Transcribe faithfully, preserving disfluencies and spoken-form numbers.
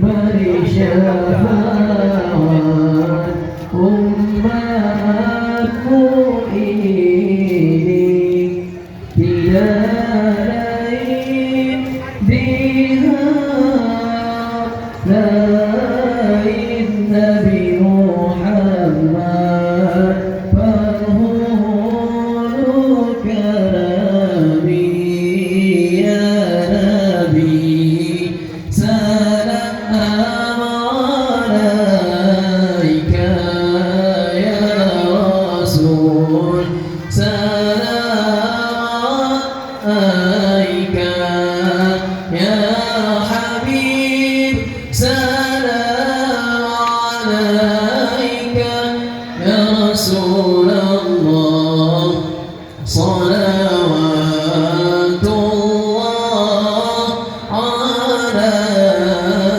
beri syafaat umatmu ini. Tidak lain di hak lain Nabi Muhammad, penghulu kami, ya Nabi. Salam alaika ya Rasul, salam alaika ya Habib, salam alaika ya Rasulullah. Salawatullah ala